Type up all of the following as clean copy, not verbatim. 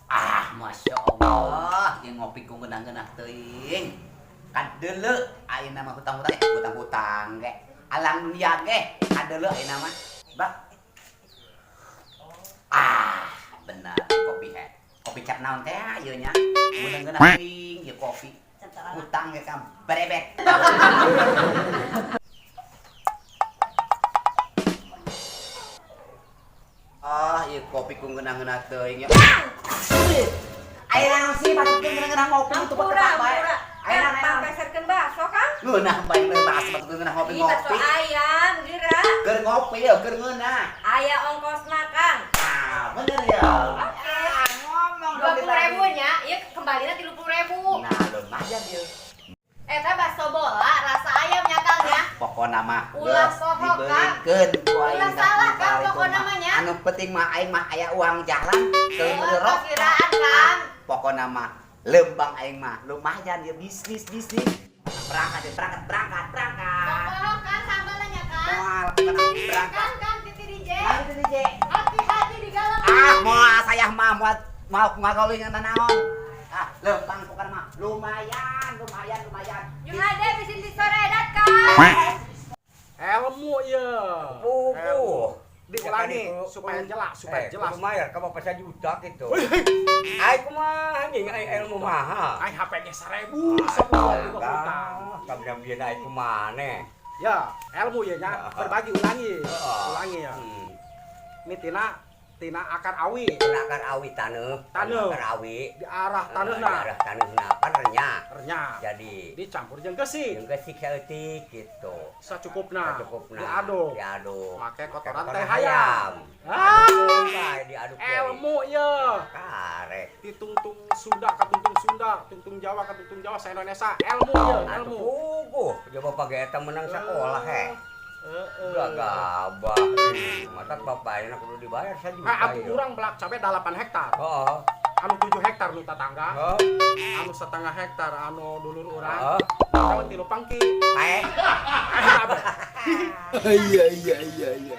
Ah, Masya Allah, yang ngopi ku ngeunah-ngeunah teuing. Kadeuleu ayeuna mah hutang-hutang, eh, hutang-hutang ge. Alang dunia ge, kadeuleu ayeuna mah. Bak. Ah, benar kopi he. Kopi cap naon teh ieu nya? Ngeunah-ngeunah teuing ieu kopi. Hutang ge kam berebet. Ah, ieu kopi ku ngeunah-ngeunah teuing ya. Ayo naon sih batuk ngeunah-ngeunah ngopi itu Hampura, batuk bae. hampura. Ayo naon, ayo naon. Pangpeserkeun bakso, Kang. Ngeunah bae bakso batuk ngeunah Ih, bakso ngopi-ngopi. ayam, geura. Keur ngopi ya, keur ngeunah. Aya ongkosna, Kang. Ah, bener ya. Oke. Ah, ngomong Dua dong puluh ribu nya, ieu kembalina 30.000. Nah, lumayan ya. Eta bakso bola rasa ayamnya, Kang, ya. Pokona mah Ulah geus poho, Kang. dibelikeun ku aing Ulah salah, Kang, kali pokona mah. mah nya. Anu penting mah aing mah aya uang jalan keur Oh, meuli rokok. kiraan, Kang. Pokona mah lembang aing mah lumayan ya bisnis bisnis. Berangkat ya, berangkat berangkat berangkat. Poho, Kang, sambalnya nya, Kang. Moal pokona berangkat. Kang, Kang, titi DJ. Mari teh DJ. Hati-hati di galang. Ah, moal saya mah moal mau ngagoling naon. Ah, lempang pokona mah lumayan, lumayan, lumayan. Yung ade bisin disoredat, Kang. Ilmu ya. Pupuh. Diulangi supaya jelas, supaya jelas. Lumayan ka bapak sajuta gitu. Ai kumaha anjing ai ilmu maha. Ai HP ge 1000 sebulan juga hutang. Kabeh bieu ai kumaha. Ya, ilmu ya nya, berbagi ulangi. Ulangi ya. Ini tina tina akar awi. Tina akar awi taneuh. Taneuh. Akar awi. Di arah taneuhna. Di arah taneuhna pan renyah. Renyah. Jadi dicampur jeung kesik. Jeung kesik saeutik gitu. Sacukupna. Sacukupna. Diaduk. Diaduk. Make kotoran Kotoran teh hayam. hayam. Ah, diaduk deui. Ilmu ye. Karek. Ditungtung Sunda ka tungtung Sunda, tungtung Jawa ka tungtung Jawa sa Indonesia. Ilmu ye, ilmu. Atuh puguh, coba bapak ge eta menang sekolah he. Heeh. Udah gabah. Mata bapak enak kudu dibayar sajuta. Ah, atuh urang belak cabe 8 hektar. Heeh. Anu 7 hektar nu tatangga. Heeh. Anu setengah hektar anu dulur urang. Heeh. Urang 3 pangki. Paeh. Iya iya iya iya.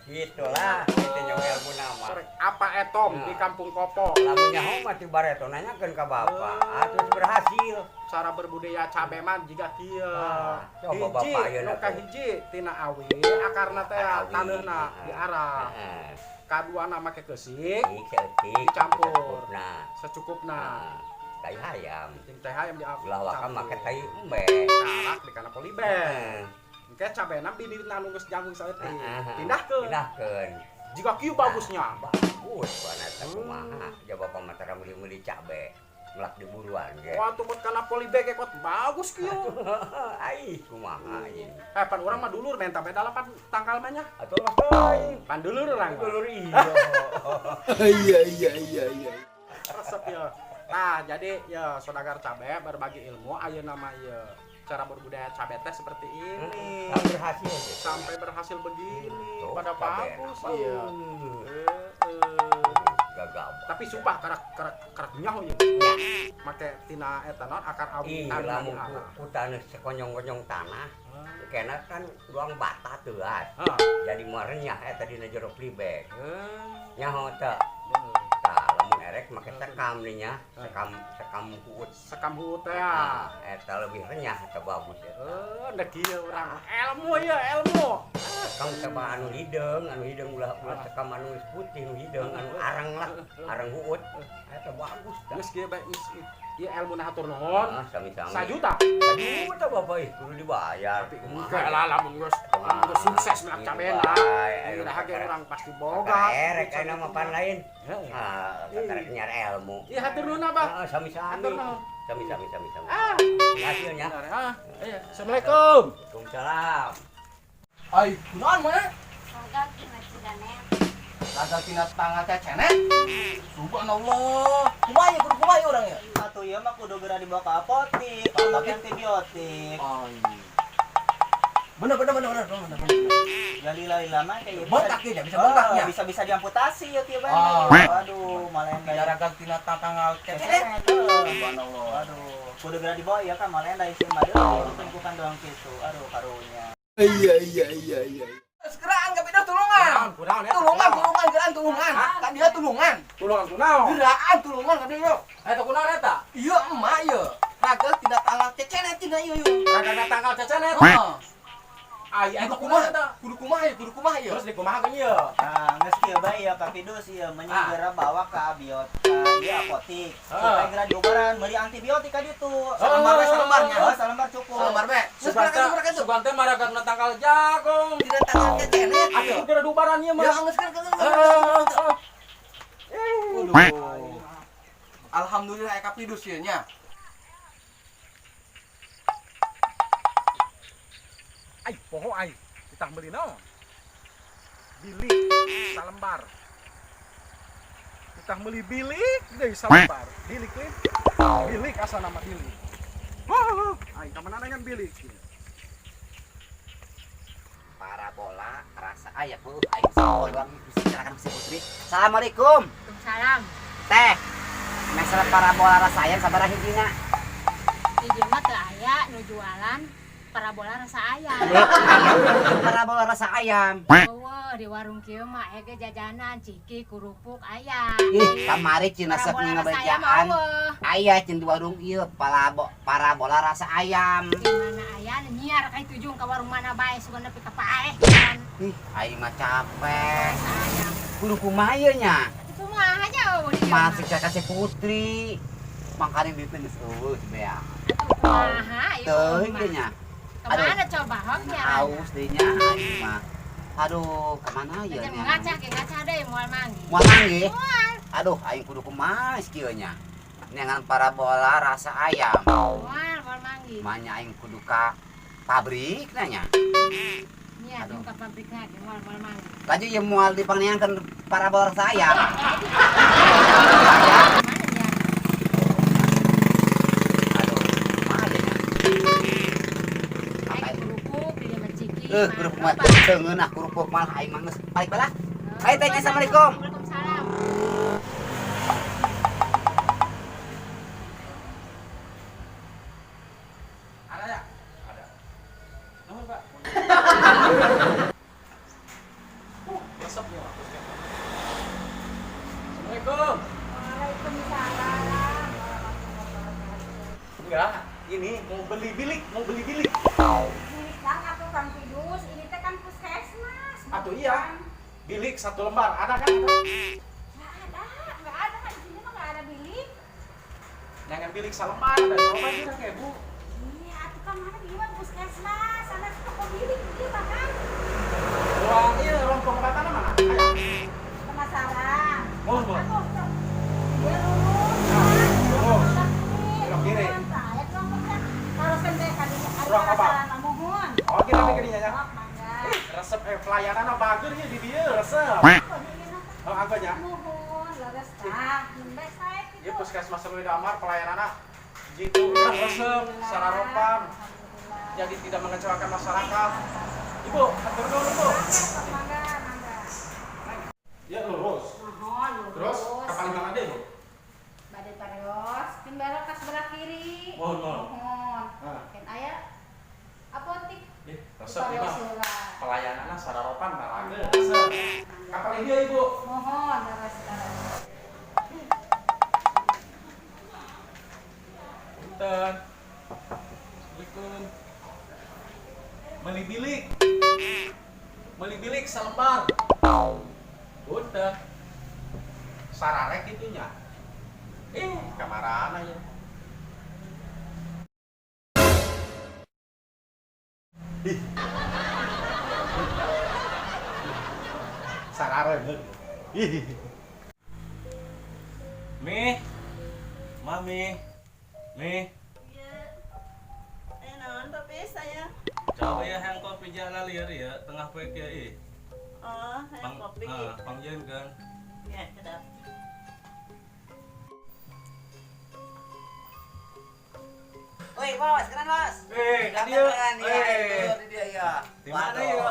Gitulah itu nyawa ilmu nama. Apa etom di kampung Kopo? Lamun nyaho mah ti bareto nanyakeun ka bapak. Ah, terus berhasil. Cara berbudaya cabe mah jiga kieu. Ah, coba Hiji, bapak ayeuna nu tuh. kahiji tina awi, akarna teh Akar awi. taneuhna diarah. Heeh. Kaduana make keusik, Saeutik, dicampur. Nah, Secukupna. nah, tai hayam. Jeung teh hayam di Ulah waka make tai embe. Karak di kana polybag. Heeh. Engke cabena bibitna nu geus jangkung saeutik. Heeh. Pindahkeun. Pindahkeun. Jiga kieu bagusnya. Bagus pana teh kumaha. Ja bapak mah tara meuli-meuli cabe. Melak di buruan ge. Waktu kot kana polybag ge kot bagus kieu. Ai kumaha ieu. Eh pan urang mah dulur menta beda 8 tangkal mah nya. Atuh mah teuing. Pan dulur urang mah. Dulur iya. Iya iya iya iya. Resep ya. Nah, jadi ya saudagar cabe berbagi ilmu ayeuna mah ieu cara berbudaya cabe teh seperti ini. Sampai berhasil gitu. Sampai berhasil begini Tuh, pada cabe bagus enak. iya. Gagabah. Tapi sumpah karak karak karak nyaho ieu. Ya. Make tina eta naon akar awi Ih, tanah lamun diarah. ku taneuh sekonyong-konyong tanah, kena kan ruang bata teuas. Hah. Jadi moal renyah eta dina jero plibek. Eh, Nyaho teu? bener. Tah, lamun erek make sekam nih nya, sekam sekam huut. Sekam huut teh. Nah, eta lebih renyah eta bagus eta. Eh, ndek kieu urang. Ilmu ieu, ilmu. Sekam teh anu hideung ulah ulah sekam anu geus putih nu hideung anu arang lah, arang huut. Eta bagus tah. Geus kieu bae geus ieu ilmuna hatur nuhun. Ah, sami-sami. Sajuta. Sajuta bapak ih kudu dibayar. Tapi Kumaha enggak ya? lah lamun geus lamun geus sukses melak cabena. Bae, Udah ge urang pasti boga. Erek aya mah pan lain. Heeh. Ah, kakarek nyar ilmu. Iya hatur nuhun Abah. Ah, sami-sami. Hatur nuhun. Sami-sami sami-sami. Ah, Hasilnya. ah, iya. Assalamualaikum. Waalaikumsalam. Ai, kunaon mah? Gagal tina ciganet. Gagal tina tangan teh cenet. Subhanallah. Kumaha ya kudu kumaha ya urang ya? Atuh ieu mah kudu geura dibawa ke apotik, pakai antibiotik. Ai. Bener bener bener bener bener bener. Ya lila-lila mah kayak Botak ya, bisa botaknya. Bisa bisa diamputasi ya kieu Ah. bae. Aduh, malah yang Tidak ragal tina tanggal Cenet. cenet. Subhanallah. Aduh. Kudu geura dibawa ieu ka Malenda ieu mah deui ditungkukan doang kitu. Aduh karunya. Iya iya iya iya. Segeraan ka Pidus tulungan. Kunaon ya? Tulungan, tulungan, geraan tulungan. Ka dia tulungan. Tulungan kunaon? Geraan tulungan ka dia. Eta kunaon eta? Iya emak ieu. Raga tidak tanggal cecenet cenah ieu ieu. Ragana tanggal cecenet. Heeh. Ai eta Kudu kumaha kumaha eta? Kudu kumaha ieu, kudu kumaha ieu. Terus dikumahakeun ieu? Nah, geus kieu bae ieu Kak Pidus ieu mending geura bawa ka abiot ka ieu apotik. Supaya geura diobaran meuli antibiotik ka ditu. Salembar we salembarnya. Oh, salembar cukup. Salembar we. Geus geura ka ditu, Sugan teh maragana tanggal jagung. Tidak tanggal cecenet. Atuh geura diubaran ieu mah. Ya geus geura ka Waduh. Alhamdulillah aya Kak Pidus ieu nya. Ai, poho ai. Ditah meuli naon? Bilik salembar. Ditah meuli bilik deui salembar. Bilik lin. Bilik asa nama bilik. Wah, ai ka mana ngan bilik. Parabola rasa ayam heuh aing sapodoang bisa carakan si Putri. Assalamualaikum. Waalaikumsalam. Teh. Masalah parabola rasa ayam sabaraha hijina? Di dieu mah teu aya nu jualan parabola rasa ayam. Parabola rasa ayam. Eueuh di warung kieu mah aya ge jajanan ciki kerupuk aya. Ih, kamari cenah sok Parabola rasa ayam ngabejaan. eueuh. Aya cen di warung ieu parabola rasa ayam. Di mana aya nyiar ka itu jung ka warung mana bae sugan nepi ka paeh jualan Ih, aing mah capek. rasa ayam. Kudu kumaha ieu nya? Atuh kumaha nya eueuh di dieu mah. Masih cek si Putri. Mangkane duitna geus eueuh beak. Atuh kumaha ieu Teuing mah. teh nya. Kemana coba hok nya? Haus deh nya aing mah. Aduh, kemana ya Jangan nya? ngaca ke ngaca deui moal manggih. Moal manggih? Moal. Aduh, aing kudu kumaha kieu nya. Neangan parabola rasa ayam. Moal, moal manggih. Manya aing kudu ka pabrik nanya. Nya Aduh. jeung ka pabrikna ge moal moal manggih. Laju ieu moal dipangneangkeun parabola rasa ayam. Mana nya? Aduh, kumaha ya nya? Aing kerupuk di dieu mah ciki. Kerupuk mah teu ngeunah kerupuk mah aing mah geus balik balah. Hai teh, assalamualaikum. Waalaikumsalam. Ada ya? Ada. Nuhun, Pak. Resep nih, Pak. Assalamualaikum. Waalaikumsalam. Enggak, ini mau beli bilik, mau beli bilik. Bilik kan atuh Kang Pidus, ini teh kan puskesmas. Atuh iya. Bilik satu lembar, ada kan? Ada. Enggak ada, enggak ada kan di sini mah enggak ada bilik. Jangan bilik salembar, ada coba kita kayak Bu. Iya, atuh kan mana di mah puskesmas, sana toko bilik di mah kan. Ruang iya, ruang pengobatan mana? Ayo. Pemasaran. Mohon, mohon. Atuh, sok. Dia lurus. Lurus. Belok kiri. Belok kiri. Kalau sendek kan Ruang obat. Mohon. Oh, kita pikir dinya ya. Sok, mangga. Resep pelayanan bagus ya di dia resep. Oh, aku nya. Mohon, leres tah. Nembe sae Ieu puskesmas Leuwi Damar pelayananna jitu resep sararopan. Jadi tidak mengecewakan masyarakat. Ibu, atur dulu, Bu. Mangga, mangga. Ya lurus. Mohon, lurus. Terus kapal mana deh, Bu? Bade pareos, pin belok ke sebelah kiri. Mohon, mohon. Mohon. Ah. Kan aya apotik. Ih, resep ieu mah. Pareos heula. Pelayananna sararopan balage resep. Kapal dia, Ibu. Mohon, leres leres. Punten. Assalamualaikum. Beli bilik. Beli bilik salembar. Punten. Sararek itunya. Kamarana ya. Ih. Sararek. Ih. Mi, Mami, Mi, Iya. Eh naon papi sayang? coba ya yang kopi jalan liar ya, tengah poe kieu ih. Oh, hayang kopi. Pangjeun kan. Ya, kedap. Woi, bos, keren bos. Eh, ka dieu. Keren, iya, Eh. itu dia ya. Di mana ya?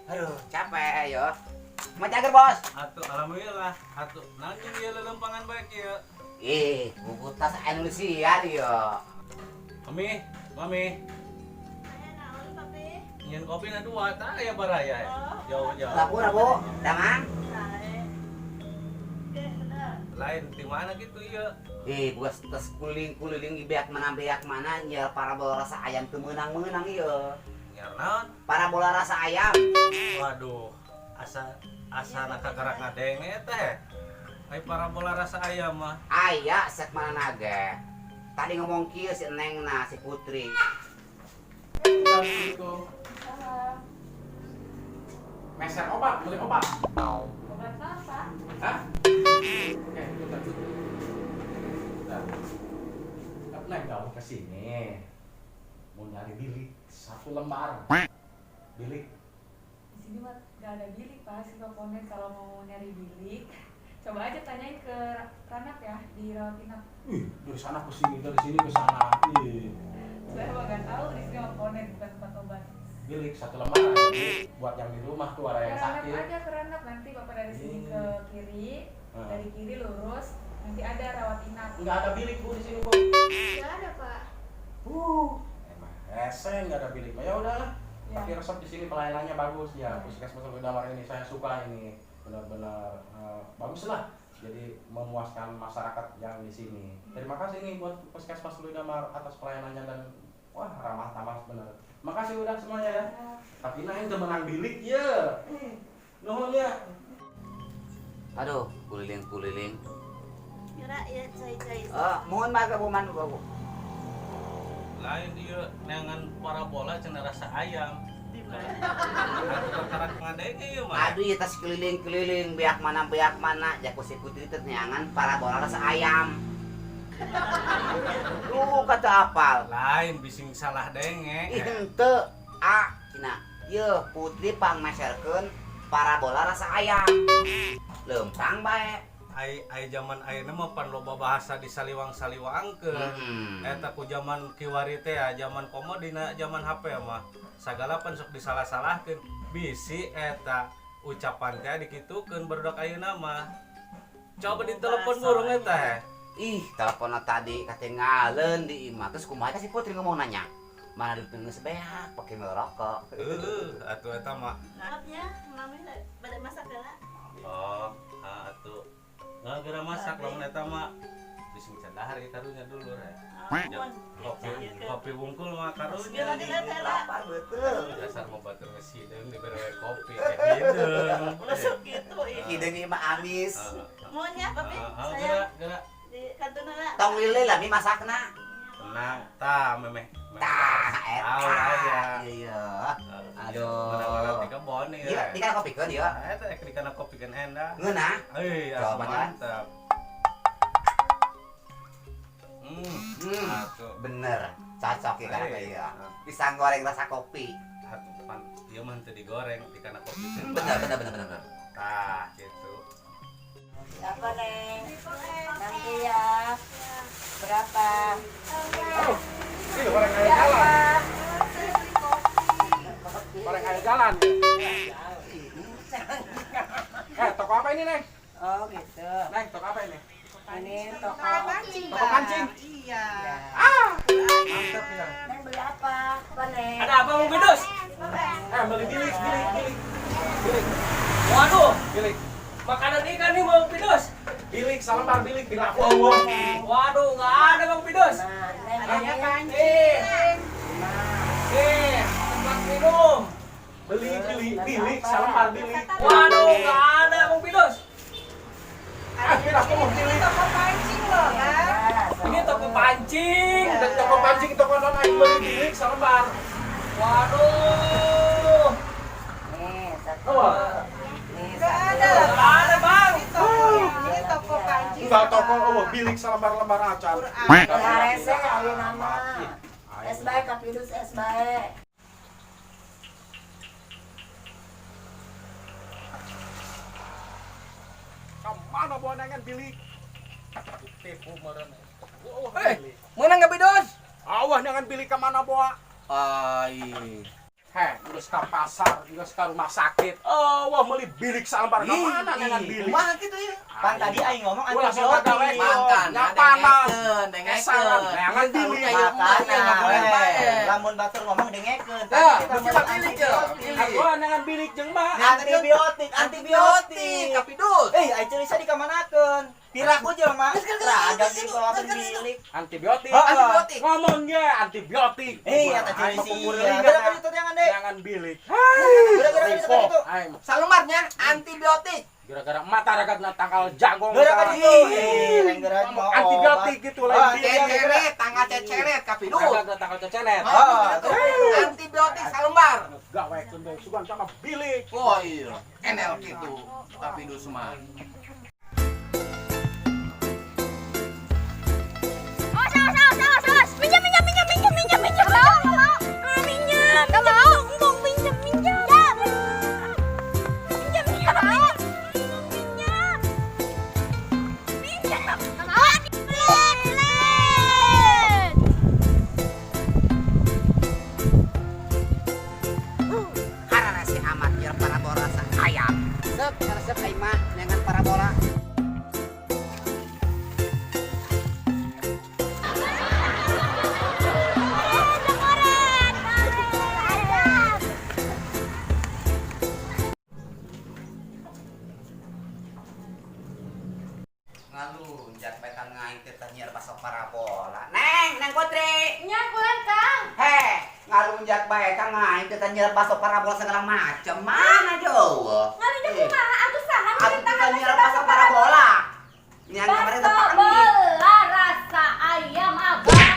Aduh, capek ya. Mau cager, bos. Atuh alhamdulillah, atuh naon jeung ieu lelempangan bae kieu. Ih, buku tas Indonesia dia. Mami, mami. Nyen kopi na dua, tak ya baraya ya. Jauh-jauh. Laku rabu, damang. Lain di mana gitu iya. Eh, buat tas kuling-kuliling beak mana nyiar parabola rasa ayam teu meunang-meunang ieu. Nyiar naon? Parabola rasa ayam. Waduh, asa asa nak kakarak ngadenge teh. Ai parabola rasa ayam mah. Aya sek mana naga. Tadi ngomong kieu si Neng na si Putri. Assalamualaikum. Meser obat, beli obat. Obat apa? Hah? Oke, bentar. Bentar. Neng, kamu ke sini mau nyari bilik satu lembar. Bilik. Di sini mah gak ada bilik Pak, sih komponen kalau mau nyari bilik. Coba aja tanyain ke Ranak ya di rawat inap. Ih, dari sana ke sini, dari sini ke sana. Ih. Saya mah gak tahu di sini komponen bukan tempat obat. Bilik satu lembar aja, buat yang di rumah tuh ada yang Ke Ranak sakit. aja ke Ranak, nanti Bapak dari sini ke kiri, dari kiri lurus, nanti ada rawat inap. Nggak ada bilik Bu di sini Bu. Gak ada Pak. Emang rese nggak ada bilik. Ya udahlah. Ya. Tapi resep di sini pelayanannya bagus ya. Puskesmas Leuwi Damar ini saya suka ini. Benar-benar bagus lah. Jadi memuaskan masyarakat yang di sini. Terima kasih nih buat Puskesmas Leuwi Damar atas pelayanannya dan wah ramah tamah benar. Makasih udah semuanya ya. Tapi nah ini menang bilik ya. Nuhun ya. Aduh, kuliling-kuliling. Kira ya cai-cai. Mohon maaf Bu Man Bu. Lain dia neangan parabola cenah rasa ayam. Di mana? Kakarak ngadenge ieu mah. Aduh, ya tas keliling-keliling beak mana jago si Putri teh neangan parabola rasa ayam. Lu kata apal. Lain bising salah denge. Ih henteu. Ah, cenah. Yeuh, Putri pangmeserkeun parabola rasa ayam. Lempang bae. Ai ai zaman ayeuna mah pan loba bahasa disaliwang-saliwangkeun. Eta ku zaman kiwari teh ya, zaman komo dina zaman HP mah sagala pan sok disalah-salahkeun. Bisi eta ucapan teh dikitukeun barudak ayeuna mah. Coba ditelepon burung eta. Ih, teleponnya tadi ketinggalan di imah. Terus kumaha si Putri ngomong nanya. Mana duit geus beak pake ngerokok. Atuh eta mah. Maaf ya, mami bade masak heula. Oh, atuh. Nggak geura masak lamun eta mah bising cadahar ge karunya dulur ya. Kopi, kopi wungkul mah karunya. Lapar betul. Dasar mau batur geus hideung dibere we kopi hideung. Ulah sok kitu ih. Hideung ieu mah amis. Mohon ya, Papi. Saya Geura, geura. di kantun heula. Tong lile lah mi masakna. Tenang, tah memeh. Tah eta. Tahu ya. Iya. Aduh. Mana-mana di kebon ieu. Iya, dikana kopikeun ieu. Eta ek dikana kopikeun endah. Ngeunah. Euy, Coba mantap. Atuh. Bener, cocok ya kana ieu. Pisang goreng rasa kopi. Atuh pan ieu mah teu digoreng dikana kopikeun. Bener, bener, bener, bener. Tah, gitu. Apa Neng? Nanti ya. Berapa? Aduh, ini goreng air jalan. Goreng air jalan. Toko apa ini, Neng? Oh, gitu. Neng, toko apa ini? Ini toko pancing. Toko pancing. Iya. Ah! Mantap ya. Neng beli apa? Apa, Neng? Ada apa Bang Bidus? Beli bilik, bilik, bilik. Bilik. Waduh, bilik. Makanan ikan nih Bang Pidus. Bilik, salembar bilik, bilik aku Allah. Waduh, nggak ada Bang Pidus. Adanya pancing. Nih, tempat minum. Beli, beli, bilik, salembar bilik. Waduh, nggak ada Bang Pidus. Ah, aku mau bilik. Toko pancing loh, kan? Ini toko pancing. Toko pancing, toko non aing beli bilik salembar. Waduh. Nih, satu. Nggak ada. Nggak ada, Bang. Ini toko pancing. Enggak toko, oh, bilik salembar-lembar acan. Harese ayeuna mah. Es bae Kak Pidus, es bae. Kemana bawa nengen bilik? Tipu meureun. Menang nggak Pidus? Awah nengen bilik kemana bawa? Ai. Heh, geus ka pasar, geus ka rumah sakit. Oh, wah meuli bilik salambar ka mana dengan bilik? Kumaha kitu ya? Pan tadi aing ngomong Ulah sok kagawe. antibiotik. Mangkana Nya panas. dengekeun, Kesangan, neangan bilik. Makana, Makana. lamun batur ngomong dengekeun. Tah, Tadi kita beuki meuli mah bilik ya, antibiotik. Aku neangan bilik jeung mah. Antibiotik, Antibiotik, kapidus. Eh, ai ceulisa dikamanakeun? Piraku jelema ragam di bawakeun bilik. Antibiotik. Heeh. Antibiotik. Ngomong ge antibiotik. Eh, eta Aing mah ceulisi. kukurelingan, Geura ka ditu neangan deui. Neangan bilik. Geura geura ka ditu ka ditu. Aing mah Salembarnya antibiotik. gara-gara mata ragatna tangkal jagong. Geura ka ditu. Ih. Eh, lain geura Ngomong antibiotik gitu lain Ah, bilik. Ceceret, tanggal ceceret kapidus. Ragatna tangkal cecenet. Oh, gitu. Antibiotik salembar. Gawekeun bae sugan sama bilik. Oh iya, enel gitu. Kapidus mah. Awas, awas, awas, awas, awas. Minjem, minjem, minjem, minjem, minjem, minjem. Gak mau, gak mau. Minjem. Gak mau. Embung, minjem, minjem. Minjem, minjem. Gak mau. Minjem. Minjem. Gak mau. Lit, lit. Karena si amat biar parabola rasa ayam. Sep, resep aing mah dengan parabola. Koret, ayam. Ngalunjak bae ka ngaing teh teh nyiar baso parabola. Neng, Neng Putri. Nya kurang Kang. Heh, ngalunjak bae ka ngaing teh teh nyiar baso parabola segala macam. Mana jauh? Ngalunjak kumaha atuh saha nu Atuh minta teh nyiar baso parabola. Nyian kemarin teh Bakso panggil. bola rasa ayam abang.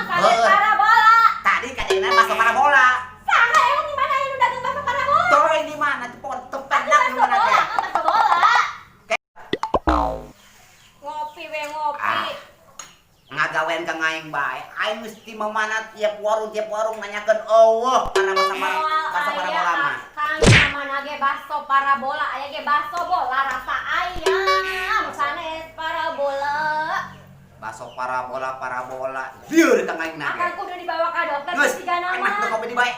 Kalian Heeh. parabola. Tadi kadangna baso parabola. Saha emang di mana yang dagang bakso parabola? Toy di mana? Tepon tepenak Bakso di mana bola, teh? ah, bakso bola. Ngopi we ngopi. Ah. Ngagawean ka ngaing bae. Aing mesti memana tiap warung nanyakeun eueuh kana basa para Moal basa aya parabola mah. Kang mana ge bakso parabola, aya ge bakso bola rasa ayam, sanes parabola. Baso parabola parabola. Lieur ka ngaing Akang nage. kudu dibawa ka dokter Geus, geus sigana enak tuh mah. kopi di bae.